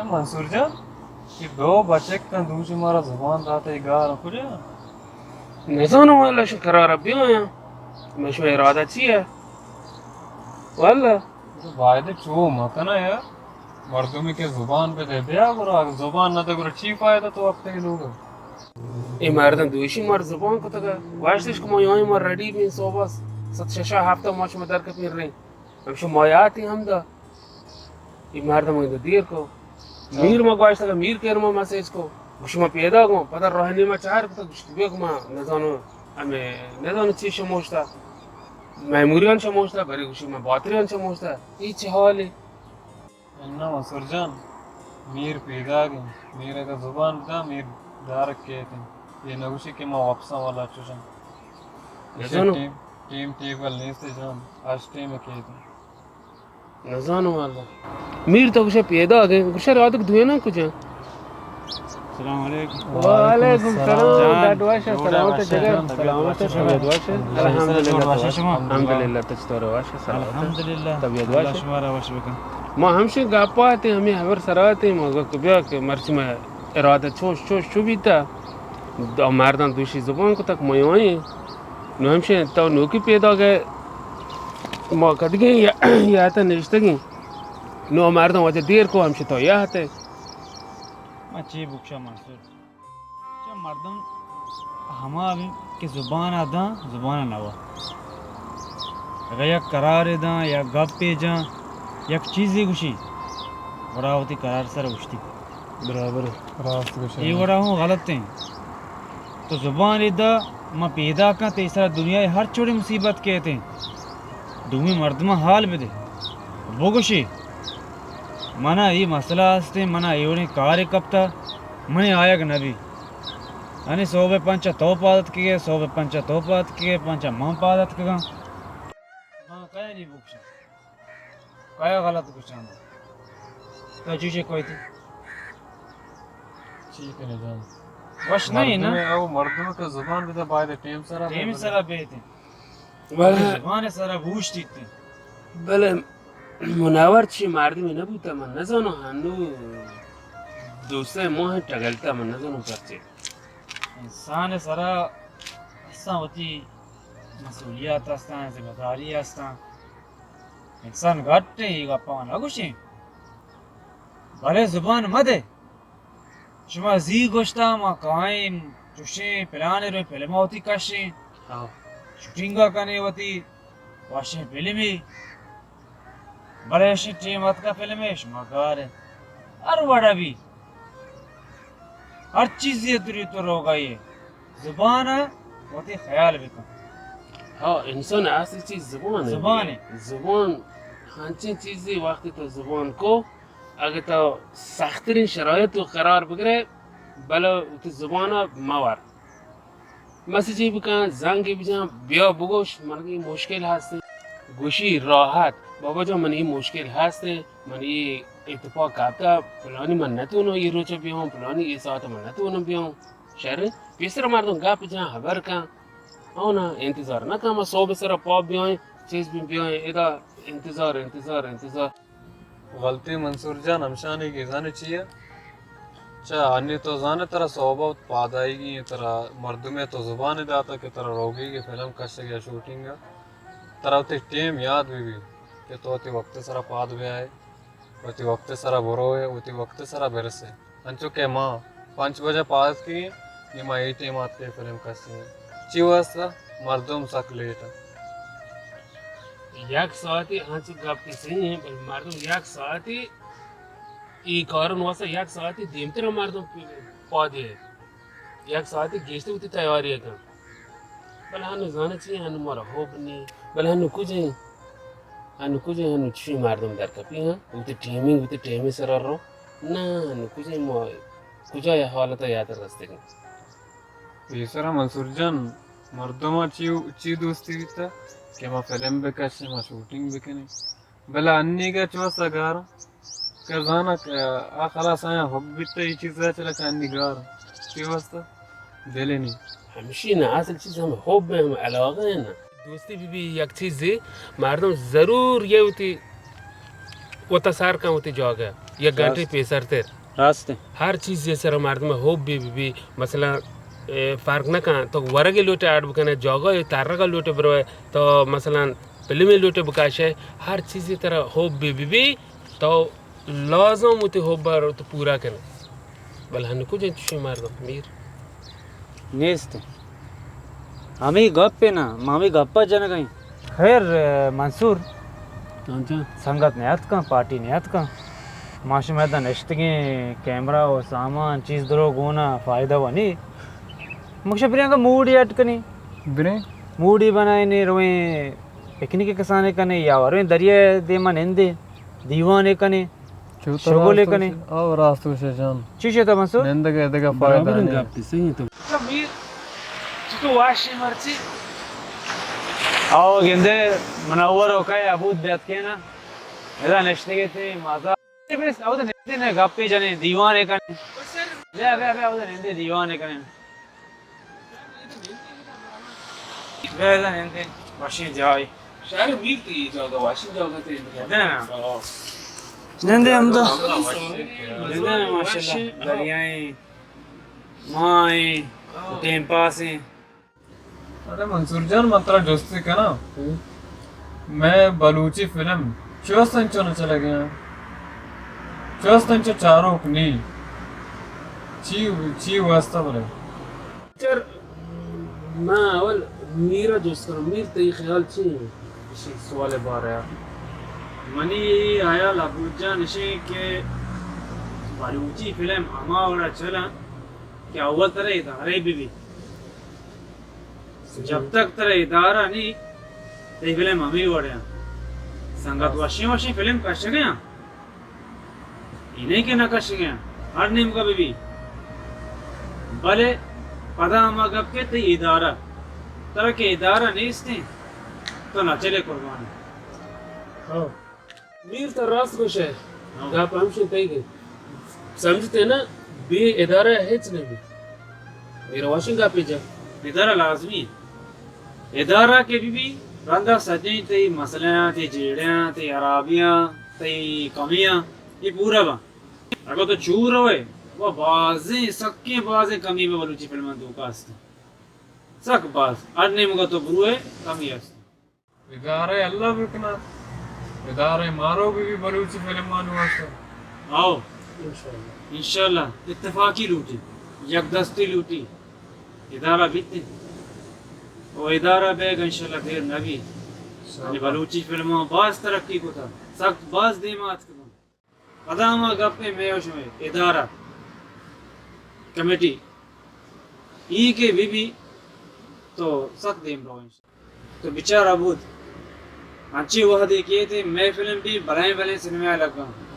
منصور جان، اے دو بچک اَنت، دوشی مارا زبان داتہ، اے گار کجا؟ نزاناں واللہ، شو قرار بیایاں۔ من شو ارادہ چی اے؟ واللہ۔ تو باید چو مکنا یار۔ مردمی کہ زبان بدے، بیا گڑا، اگہ زبان نہ دے گڑا چی فائدہ تو وقت کے لوگ؟ اے مردم دوشی مار زبان کتگا۔ گوشتش کہ ما یویں مار ریڈی بین صوبہ ست ششا ہفتہ ما شما در کپین رین۔ ہمشو ما یاتی ہم دا۔ اے مردم ایں دیر کو۔ میر ما گوشتگ، میر کر ما مسیج کو۔ گوش ما پیدا گوں، پدا راہ نیما چار کتا، گوش بیا کہ ما نزانو، ہمیں نزانو چی شموشتا۔ میموریان شموشتا، بری گوش ما باتریان شموشتا۔ اے چی حالی؟ اناں منصور جان، میر پیدا گیں، میر اگہ زبان دا، میر دارک کیت۔ اے نگوشی کہ ما واپساں والا چوشاں۔ نزانو۔ ٹیم، ٹیم ٹیبل نیست جان، ہر ٹیم کیت۔ نزانو واللہ۔ میر تو گوشے پیدا گئے، گوشے رادک دوینا کجا؟ السلام علیکم۔ وعلیکم السلام۔ جان، ڈاڈ واش، جوڑ سلامت واش، جگر، جان، سلامت، طبیعت واش؟ الحمدللہ۔ جوڑ واش شما؟ الحمدللہ، تو چطور واش؟ سلامت۔ الحمدللہ۔ طبیعت واش؟ اللہ شما را وش بکن۔ ما ہمشی گپاتے، ہمیں خبر سراتے، ما گفت بیا کہ مرچی ما ارادہ چوش، چوش، چو بیتا۔ دو مردان دوشی زبان کو تک میوائیں۔ نو ہمشی تو نوکی پیدا گئے۔ ما کدگیں یا، یا تا نشتگیں۔ نو مردم واجہ دیر کو ہمشی تو یا تے۔ ما چی بکشا منصور؟ چہ مردم ہما بی کہ زبان ء داں، زبان ء نوا۔ اگہ یک قرارے داں، یک گپے جاں، یک چیزے گوشی، گڑا وتی قرار سر اوشتی۔ برابر۔ راست گوشے۔ اے وڑا ہوں غلط ہیں۔ تو زبان ء دا، ما پیدا کن، تئی سرا دنیا ء ہر چوڑے مصیبت کیت ہیں۔ دومی مردماں حال بدے۔ بگوشی، منا اے مسئلہ ہستیں، منا اے وڑیں کارے کپتا، منی آیگ نبی۔ انی صوبے پنچا تو پاد اتکگے، صوبے پنچا تو پاد اتکگے، پنچا من پاد اتکگاں۔ ہاں، کیا نہیں بکشا؟ کیا غلط گوشاں؟ تو چوشے کوئی تھی؟ چی کنے جان؟ وش نہیں نا؟ مردم او مردم کہ زبان بدا باید ٹیم سرا ٹیم سرا بیتے۔ بلے زبان سرا بوشتیتے۔ بلے مناور چی مردمی نبوتا، من نزانو ہنو دوسرے ماہ ٹگلتا، من نزانو پرچے۔ انسان سرا اساں وتی مسئولیات ہستاں، ذمہ داری ہستاں۔ انسان گٹ ایں، اے گپاں نہ گوشیں۔ بلے زبان مدے۔ شما زی گوشتا، ما کائیں، چوشیں پلانے روئے فلم وتی کشیں۔ ہاں۔ شوٹنگا کنے وتی، وشیں فلمی۔ بلے اشی ٹیم اتکا فلمے، شما گار ئے۔ ہر وڑا بی۔ ہر چیزی ء دری تو روگا ئے۔ زبان ء وتی خیال بکن۔ ہاں، انسان ء اصل چیز زبان ء۔ زبان ء۔ زبان ہنچیں چیزے، وقتی تو زبان کو، اگہ تو سخترین شرایط تو قرار بگرے، بلے وتی زبان ء مور۔ مسجے بکن، زنگے بجن، بیا بگوش، من اے مشکل ہست۔ گوشی راحت، بابا جان، من اے مشکل ہست، من اے اتفاق کپتا، پلانی من نتونو اے روچ بیاں، پلانی اے ساعت من نتونو بیاں۔ شر، پیسر مردم گپ جن، خبر کن۔ او نا، انتظار نکن، ما صبح سر پا بیایں، چیز بھی بیایں، ادا انتظار، انتظار، انتظار۔ غلطی منصور جان ہمشانی کہ زانے چی ء؟ چا انی تو زانے ترا صحبہ پاد آئیگی ایں، ترا مردمے تو زبانے داتا کہ ترا روگی کہ فلم کشگ یا شوٹنگ ء۔ ترا وتی ٹیم یاد بہ بی کہ تو وتی وقت سرا پاد بیائے، وتی وقت سرا بروئے، وتی وقت سرا برسے۔ انچو کہ ما پنچ بجہ پاد اتکگیں، نی ما اے ٹیم اتکے فلم کشیں۔ چی واسطہ؟ مردم سک لیٹ ء۔ یک ساعتی انچو گپ کہ صحیح ہیں، بل مردم یک ساعتی اے کارن واسطہ یک ساعتی دیمتر مردم پادے۔ یک ساعتی گیشتر وتی تیاری کن۔ بل ہنو زانے چی، ہنو مارا ہوب نی۔ بل ہنو کجیں؟ ہنو کجیں؟ ہنو چی مردم در کپی ہاں؟ وتی ٹیمنگ، وتی ٹیمی سرا رو۔ نہ، نوں کجا ما، کجا یا حالت ء یات رستگیں؟ پیسرا منصور جان، مردماں چی، چی دوستی بیتا کہ ما فلم بکشیں، ما شوٹنگ بکنیں۔ بلے انیگا چو سا گاراں کہ زاناں کہ آ خلاص آیاں حب بیتا، اے چیز ء چلا کہ انی گاراں۔ چی واسطہ؟ دل ء نی۔ ہمشی نہ، اصل چیز ہم حب ء، ہم علاقہ ء نہ۔ دوستی بہ بی یک چیزے، مردم ضرور یہ وتی وتا سر کن وتی جاگہ، یک گھنٹے راست۔ پیسر تر۔ راست ایں۔ ہر چیزے سر مردم حب بی، بی، بی، مثلاً، اے، فرق نہ کن، تو ورگ لوٹے اڈ بکنے، جاگہ ترگ لوٹے بروے، تو مثلاً فلمے لوٹے بکاشے، ہر چیزے ترا حب بی، بی، بی، تو لازم وتی حب ءَ تو پورا کنے۔ بلے ہن کجا انت چوشیں مردم، میر؟ نیست۔ ہمے گپ ءَ نا، ما ہمے گپ ءَ جنگ ءَ ایں۔ خیر، منصور، ہاں جان۔ سنگت نیاتکاں، پارٹی نیاتکاں۔ ما شما ادا نشتگیں، کیمرہ و سامان، چیز درو گونا، فائدہ و نی۔ مکشہ بریں کہ موڈی اٹ کنی۔ بریں۔ موڈی بنائیں، رویں پکنک کسانے کنے یا ورویں دریا دیما نندیں، دیوانے کنے۔ چو تو شغلے راست کنے۔ گوشے۔ او راست گوشے جان۔ چی شتا منصور؟ نندگ ءَ دگہ فائدہ برابر نہیں۔ گپ صحیح تو۔ اچھا میر، چی تو واشی مرچی؟ آو گندے منور و کئے عبود بیت کینا۔ ادا نشتگے تے مزہ۔ بس، او تو نندے نے گپے جنے، دیوانے کنے۔ بیا، بیا، بیا، او تو نندے دیوانے کنے۔ بیا، بیا، نندے، وشیں جاہے۔ شہر میر تو یہ جاگہ، وشیں جاگہ تے۔ نندے نا۔ ہاں۔ نندے ہم تو۔ نندے نا، ماشاءاللہ، دریائیں، ماہیں، ٹیم پاسیں۔ ارے منصور جان، من ترا جستے کناں۔ ہوں۔ مئے بلوچی فلم چست انچو نہ چلگیاں۔ چست انچو چاروک نی۔ چی، چی واسطہ بلے؟ چر، من اول میر ءَ جست کناں۔ میر، تئی خیال چی انت؟ اشی سوال بارہ۔ منی خیال عبود جان اشی کہ بلوچی فلم ہما وڑا چلاں کہ اول ترا ادارہ بہ بیت۔ جب تک ترا ادارہ نی، تئی فلم ہمے وڑ انت۔ سنگت وشیں وشیں فلم کشگ ءَ انت۔ اے نہ کہ نہ کشگ ءَ انت، ہر نیمگا بہ بی۔ بلے پدا ہما گپ کہ تئی ادارہ، ترا کہ ادارہ نیست انت، تو نہ چلے قربان۔ ہو۔ میر تو راست گوشے، ہاں۔ گپ ہمشی تئی گے۔ سمجھتے نا، بے ادارہ ہچ نہ بی۔ میر واشنگ گپے جا۔ ادارہ لازمی ہے۔ ادارہ کہ بی بی، رندا سجیں تئی مسئلہ، تئی جیڑیاں، تئی حرابیاں، تئی کمیاں، یہ پورا با۔ اگر تو چور روے، وہ بازیں، سکیں بازیں کمی میں بلوچی فلمان دوکا است۔ سک باز۔ ہر نیمگا تو بروے، کمی است۔ ادارہ اللہ بکنات، ادارہ مارو بہ بی بلوچی فلمانی واسطہ۔ آؤ۔ انشاءاللہ۔ انشاءاللہ۔ اتفاقی لوٹی، یک دستی لوٹی، ادارہ بیت۔ و ادارہ بیگ انشاءاللہ دیر نبی۔ انشاءاللہ۔ یعنی بلوچی فلمان باز ترقی کتا، سک باز دیما اتکگاں۔ پدا ہما گپے مئے و شمئے ادارہ، کمیٹی، ای کہ بہ بی تو سک دیم رو انشاءاللہ۔ تو بچار عبود، انچیں وہدے کیت مئے فلم بی بلائیں بلائیں سینما لگاں۔